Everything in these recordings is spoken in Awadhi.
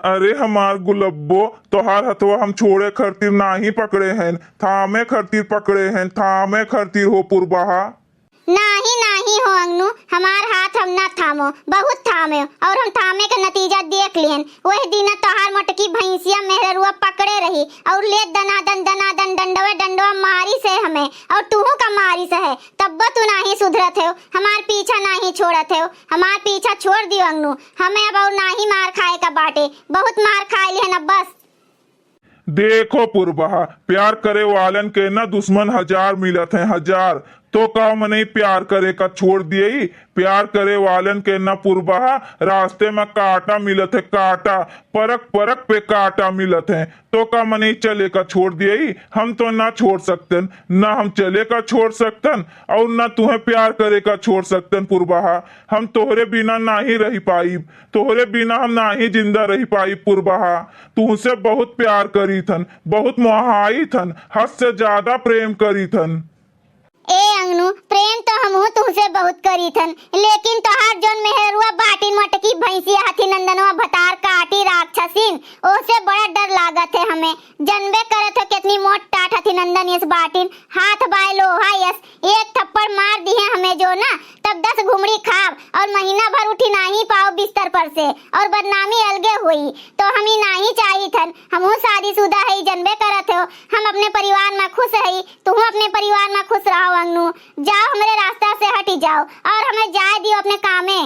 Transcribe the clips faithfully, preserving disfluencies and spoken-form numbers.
अरे हमार गुलब्बो, तोहार हथवा हम छोड़े खरतिर नाही पकड़े हन, थामे खरतिर पकड़े हन, थामे खरतिर हो पुरबहा। नाही, नाही हो अंगनू, हमार हाथ हम ना थामो, बहुत थामे, और हम थामे के नतीजा देख लिहन। वह दिन तोहार मोटकी भैंसिया मेहररुआ पकड़े रही और ले दनादन, दनादन डंडवे डंडवा मारिस है हमें, और तुहू का मारिस है, तब्बो तू नाही सुधरत हो, हमार पीछा नाही छोड़त हो। हमार पीछा छोड़ दियो अंगनू, हमें अब और नाही मार खाए का बाटे, बहुत मार खाए लिहन अब बस। देखो पुरबहा, प्यार करे वालन के ना दुश्मन हजार मिलत हैं, हजार। तो का मनई प्यार करे का छोड़ दियई? प्यार करे वालन के ना पुरबहा, रास्ते में कांटा मिलत है, कांटा, परक परक पे कांटा मिलत है। तो का मनई चले का छोड़ दियई? हम तो ना छोड़ सकतन, ना हम चले का छोड़ सकतन और ना तुहें प्यार करे का छोड़ सकतन पुरबहा। हम तोहरे बिना नाही रही पाइब, तोहरे बिना हम नाही जिंदा रही पाइब पुरबहा। तुहसे बहुत प्यार करीथन, बहुत मोहाइथन, हद से ज्यादा प्रेम करीथन। ए अंगनू, प्रेम तो हमहू तुहसे बहुत करीथन, लेकिन तोहार जौन मेहरुआ बाटिन मोटकी भैंसिया हथी नंदनवा भतार काटी राक्षसिन, ओसे बड़ा डर लागत है हमें। जनबे करत हो कितनी मोट टाट हथी नंदन यस बाटिन, हाथ बाय लोहा यस, एक थप्पड़ मार दिहे हमें जो ना, तब दस घुमड़ी खाब और महीना भर उठी नाही पाओ बिस्तर पर से और बदनामी अलगे होई। तो हम ही नाही चाहित हन, हमहू शादीशुदा है, जनबे करत हो, हम अपने परिवार में खुश है, तुहू अपने परिवार में खुश रहो अंगनू। जाओ हमरे रास्ता से हटी जाओ और हमें जाए दियो अपने कामे।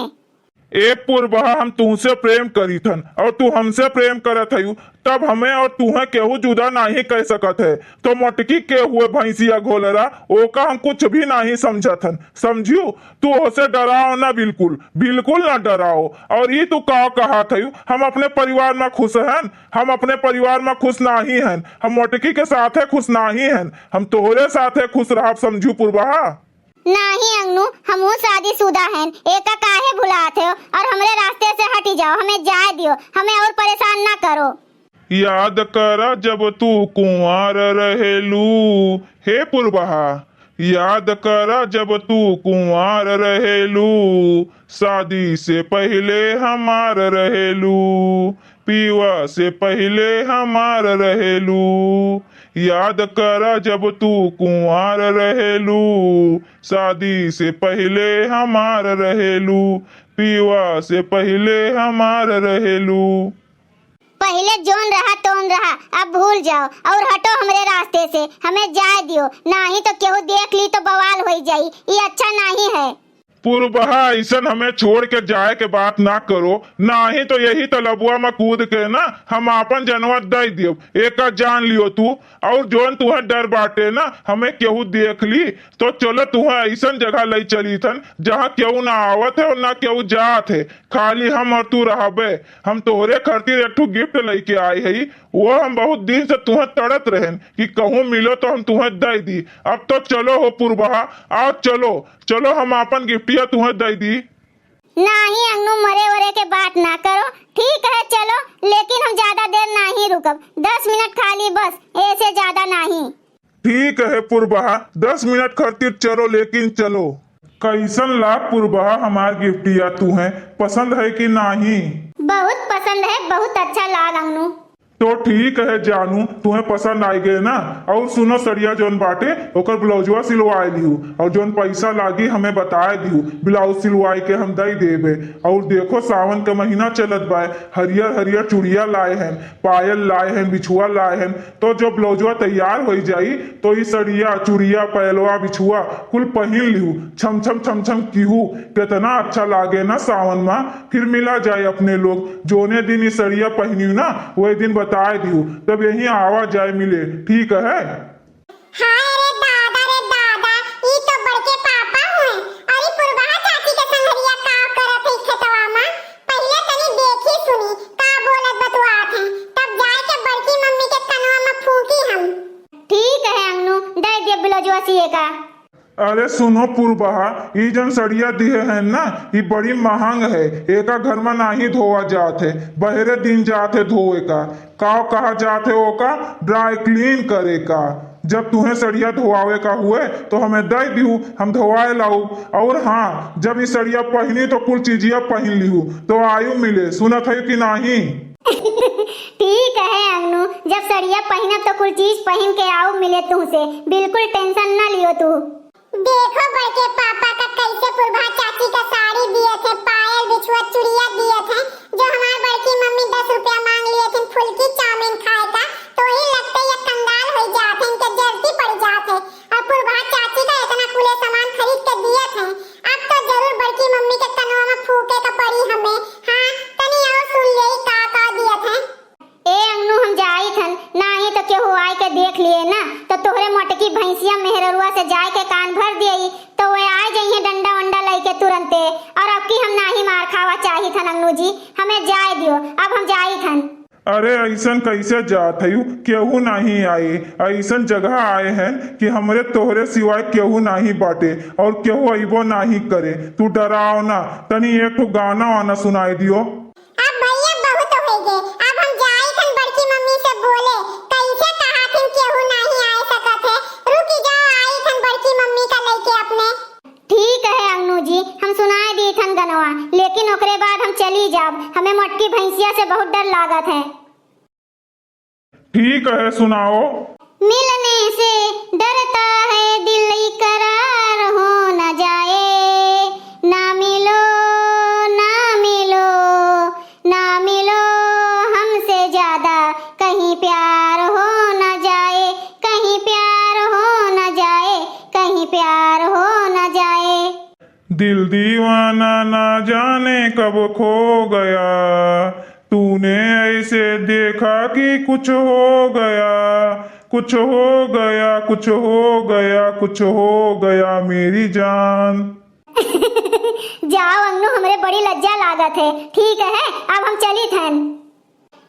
ए पुरबहा, हम तुहसे प्रेम करीत हन और तू हमसे प्रेम करत हयू, तब हमें और तुहें केहू जुदा नाही कह सकत है। तो मोटकी के हुए भैंसिया घोलरा, ओका हम कुछ भी नाही समझत हन, समझियो? तू ओसे डराओ ना, बिल्कुल, बिल्कुल ना डराओ। और ई तू का कहत हयू, हम अपने परिवार में खुश हन? हम अपने परिवार में खुश नाही हन, हम मोटकी के साथे खुश नाही हन, हम तोहरे साथे खुश रहब, समझू पुरबहा? नाही अंगनू, हमहू शादीशुदा हन, एका काहे भुलात हो? और हमरे रास्ते से हटी जाओ, हमें जाए दियो, हमें और परेशान ना करो। याद करा जब तू कुंवार रहेलू, हे पुरबहा, याद करा जब तू कुंवार रहेलू, शादी से पहिले हमार रहेलू, पियवा से पहिले हमार रहेलू। याद करा जब तू कुंवार रहेलू, शादी से पहिले हमार रहेलू, पियवा से पहिले हमार रहेलू। पहिले जोन रहा तोन रहा, अब भूल जाओ और हटो हमरे रास्ते से, हमें जाए दियो, नाही तो केहू देख ली तो बवाल होई जाई, ई अच्छा नाही है। पुरबहा, अइसन हमें छोड़ के जाए के बात ना करो, नाही तो यही तलबुआ में कूद के ना हम आपन जनवा दे दियो, एका जान लियो तू। और जोन तुहें डर बाटे ना हमें केहू देख ली, तो चलो तुहें अइसन जगह लई चलीथन जहाँ केहू ना आवत है और ना केहू जात है, खाली हम और तू रहबे। हम तोहरे खातिर एक ठो गिफ्ट लइके आए हई, वो हम बहुत दिन से तुहें तड़त रहेन कि कहूँ मिलो तो हम तुहें दे दी। अब तो चलो हो पुरबहा, आओ चलो, चलो हम आपन गिफ्टिया तुहें दे दी। नाही अंगनू, मरे वरे के बात ना करो, ठीक है चलो, लेकिन हम ज्यादा देर नाही रुकब, दस मिनट खाली बस, ऐसे ज्यादा नाही। ठीक है पुरबहा, दस मिनट खातिर चलो, लेकिन चलो। कैसन लाग पुरबहा हमार गिफ्टिया तुहें, पसंद है कि नाही? बहुत पसंद है, बहुत अच्छा लाग अंगनू। तो ठीक है जानू, तुहें पसंद आइ गए ना। और सुनो सड़िया जौन बाटे ओकर ब्लाउजवा सिलवाए लिहू, और जौन पैसा लागी हमें बताए दिहू, ब्लाउज सिलवाए के हम दे देबे। और देखो सावन के महीना चलत बाय, हरियर हरियर चूड़िया लाए हैं, पायल लाए हैं, बिछुआ लाए हैं, तो जो ब्लाउजवा तैयार होई जाई, तो ई सड़िया, चूड़िया, पायलवा, बिछुआ कुल पहिन लिहू, छम छम छम छम किहू। केतना अच्छा लागे ना सावन मा। फिर मिला जाए अपने लोग, जोने दिन ई सड़िया पहिनियू ना, वही दिन बताए दिहू, तब यहीं आवा जाए मिले, ठीक है? हाय रे दादा रे दादा, ई तो बड़के पापा हुए। अरे पुरबहा चाची के संघरिया का करत है खेतवा मा? पहिले तनी देखी सुनी का बोलत बतुआत है, तब जाए के बड़की मम्मी के कनवा मा फूंकी हम। ठीक है अंगनू, दे दे ब्लाउजवा सिए का। अरे सुनो पुरबहा, ई जौन सड़िया दिहे हैं ना, ई बड़ी महंग है, एका घर मा नाही धोवा जात है, बहरे दिन जात है धोए का। काव कहा जात है ओका? ड्राई क्लीन करे का। जब तुहें सड़िया धोआवे का हुए तो हमें दे दिहू, हम धोआए लाऊ। और हाँ, जब ई सड़िया पहिनी तो कुल चीजिया पहिन लिहू, तो आयु मिले, सुनत है कि नाही? ठीक है अंगनू, जब सड़िया पहिनब तो कुल चीज पहिन के आउब मिले तुहसे, बिल्कुल tension ना लियो तू। देखो बड़के पापा का कैसे पुरभा चाची का साड़ी दिए थे, पायल बिछुआ चुड़िया दिए थे, जो हमार बड़की मम्मी दस रुपया मांग लिए थे फुल्की चाउमीन खाए का, तो ही लगते ये कंगाल हो जाते, इनके जरूरत पड़ जाते। और पुरभा चाची का इतना कुले सामान खरीद के दिए थे, अब तो जरूर बड़की मम्मी के कनवा में फूके का पड़ी हमें। हाँ, तनी आओ सुन ले का का दिए थे। ए अंगनू, हम जाई थन, नाही तो केहू आए के देख लिए ना, तो तोहरे मोटकी भैंसिया मेहररुआ से जाए के कान भर दिए, तो वे आ जइहे डंडा वंडा लेके तुरंते। और अब की हम नाही मार खावा चाही थन अंगनू जी, हमें जाए दियो, अब हम जाई थन। अरे ऐसन कैसे जात हयू, केहू नाही आए, ऐसन जगह आए हैं कि हमरे तोहरे सिवाय केहू नाही बाटे और केहू अइबो नाही करे। तू डराओ ना, तनी एक ठो गाना वाना सुनाए दियो। अब भैया बहुत होइ गए, अब हम जाई थन बड़की मम्मी से बोले, कैसे कहा थिन केहू नाही आए सकत है, रुकी जाओ आई थन बड़की मम्मी का लेके अपने। ठीक है अंगनू जी, हम सुनाए दी थन गनवा, लेकिन ओकरे बाद हम चली जाब, हमें मोटकी भैंसिया से बहुत डर लागत है। ठीक है, सुनाओ। मिलने से डरता है दिल इकरार हो न जाए, ना मिलो, ना मिलो, ना मिलो हमसे ज्यादा, कहीं प्यार हो न जाए, कहीं प्यार हो न जाए, कहीं प्यार हो न जाए। दिल दीवाना ना जाने कब खो गया, तूने ऐसे देखा कि कुछ हो गया, कुछ हो गया, कुछ हो गया, कुछ हो गया मेरी जान। जाओ अंगनू, हमरे बड़ी लज्जा लागत है। ठीक है, अब हम चली थन।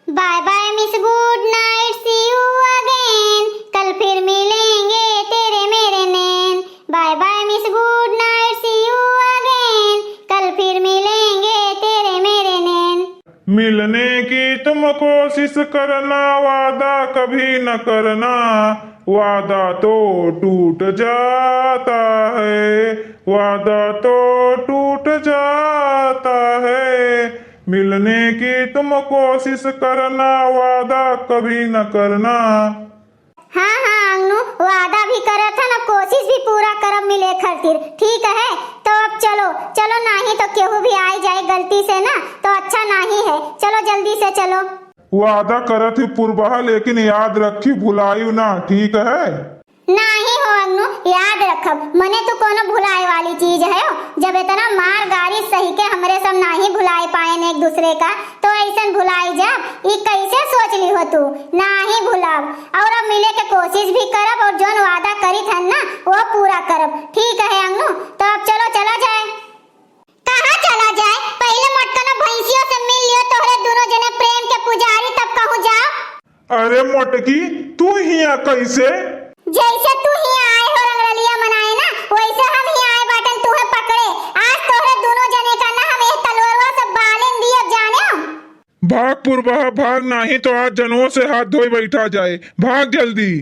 Bye bye miss, good night, see you again। कल फिर मिलेंगे तेरे मेरे नैन। Bye bye miss, good night, see you again। कल फिर मिलेंगे तेरे मेरे नैन। मिलने की तुम कोशिश करना, वादा कभी न करना, वादा तो टूट जाता है, वादा तो टूट जाता है। मिलने की तुम कोशिश करना, वादा कभी न करना। हाँ, हाँ, अंगनू, वादा भी करत हन, अब कोशिश भी पूरा करब मिले खातिर। ठीक है, तो अब चलो, चलो, नाही तो केहू भी आए जाए गलती से ना, तो अच्छा नाही है। चलो, जल्दी से चलो। वादा करत ही पुरबहा, लेकिन याद रखी, भुलायु ना, ठीक है? नाही हो अंगनू, याद रखब। मने तू कोनो भुलाए वाली चीज है हो? जब इतना मार गारी सही के हमरे सब नाही भुलाए पाएन एक दूसरे का, तो ऐसन भुलाई जाब? ई कैसे सोच ली हो तू? नाही भुलाब। और अब मिले के कोशिश भी करब और जौन वादा करी थन ना, वो पूरा करब। ठीक है अंगनू, तो अब चलो चला जाए। कहाँ चला जाए? पहिले मोटकनो भैंसियों से मिल लियो, तोहरे दोनों जने प्रेम के पुजारी, तब कहूँ जाओ। अरे मोटकी, तू हियाँ कैसे? जैसे तू हियाँ आए हो रंगरलिया मनाए ना, वैसे हम हियाँ आए बाटन तुहे पकड़े। आज तोहरे दोनों जने का ना हम एक तलवरवा से बालेन दिए जाने। भाग पुरबहा भाग, नाही तो आज जनवो से हाथ धोए बैठा जाए। भाग जल्दी।